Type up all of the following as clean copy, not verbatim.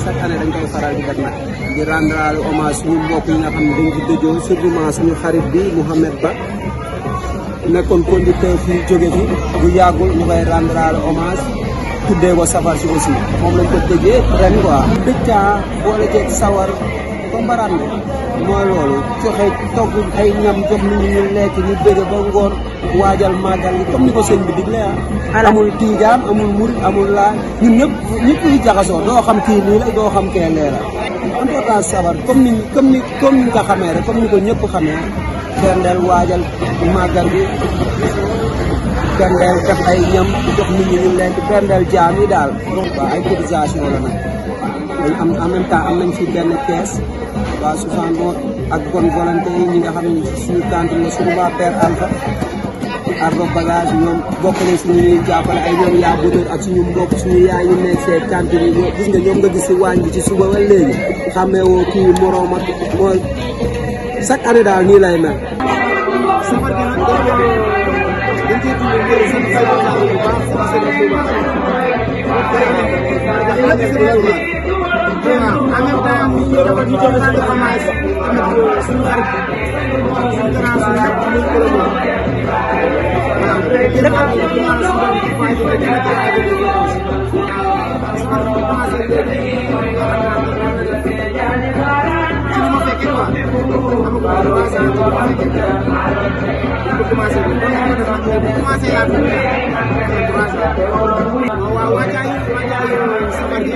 chaque année dañ koy faral di def nag di rendre hommage suñu mbokk yi nga xam ne dañ ci dëjoo surtout suñu xarit bi Mouhamed Ba nekkoon conducteur fii jóge fi bu yàggul ñu koy rendre hommage tuddee ko safar si aussi moom lañ ko tëjee ren quoi. dëccaa boole ceeg sawar kombaraan bi mooy loolu joxe togg ay ñam jox nit ñi ñu lekk ñu dégg ba ngoon waajal màggal gi comme ni ko sëñ bi digle amul tiijaan amul murit amul laa ñun ñëpp ñu jaxasoo doo xam kii nii la doo xam kee lee la importance sabar comme ni nga xamee rek comme ni ko ñëpp xamee berndeel waajal màggal gi berndeel def ay ñam jox nit ñi ñu lekk berndeel jaam yi daal waaw ay cotisation la nag dañ am en même temps am nañ fi benn kees waa Sousane ak bonne volonté yi ñi nga xam ne suñu cantine la suñu waa Père Alpha Ardo bagage ñoom bokk nañ suñu ñuy jàppale ay ñoom yaa bëtër ak suñu mbokk suñu yaay ñu nekk see cantine yi gis nga ñoom nga gis si waañ bi ci suba ba léegi xàmmee woo kii moroom ak mooy chaque année daal nii lay mel. en même temps ñu doon rendre hommage tamit suñu xarit suñu grand suñu xarit muy Kolomo voilà lépp ak ñu ñaan suñu borom di fay di dina ko ay di sama ko commencé léegi ci li ma fekkee quoi am ko commencé ko commencé commencé yaa waaw waajaay safar gi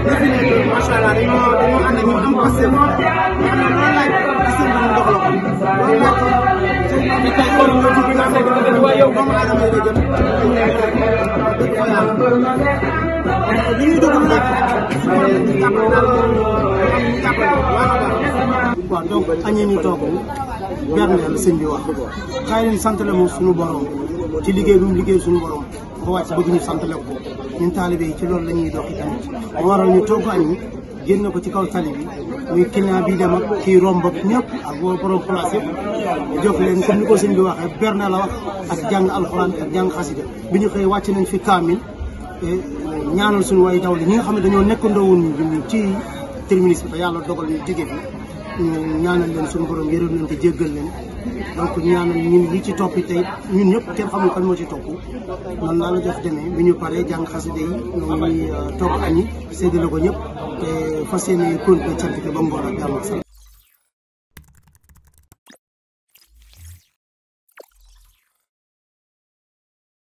lépp nekk macha allah dañoo ànd ak ñu am passé loolu laaj gis nañ ko doxaloo ko loolu laaj di tey loolu nga ci gën a fekk nga gën waaye yow doomu aadama yi la jëm dëgg fa yàlla li ñuy dugg nag waaw donc añee ñu toog berneel sëñ bi wax xëy leen sant la moom suñu borom ci liggéey bi mu liggéey suñu borom ba wàcc bëgg ñu sant la ko ñun taalibe yi ci loolu la ñuy doxi tamit moo waral ñu togg añ génn ko ci kaw tali bi muy client bi dem ak kii romb ak ñëpp ak boo borom place yëpp jox leen comme ni ko sëñ bi waxee berne la wax ak jàng alxuraan ak jàng xasida bi ñu xëy wàcc nañ fi kaamil ñaanal suñu way daw li ñi nga xam ne dañoo nekkandoo woon ñu ci terminus bi ba yàlla dogal ñu jóge fi ñaanal leen suñu borom yërëm leen te jéggal leen donc ñaanal ñun li ci topp tey ñun ñëpp kenn xamul kan moo ci topp noonu laa la jox demee bi ñu paree jàng xasida yi ñuy togg añi séddale ko ñëpp te fas yéene continuer cant ba ngoon ak jàmm ak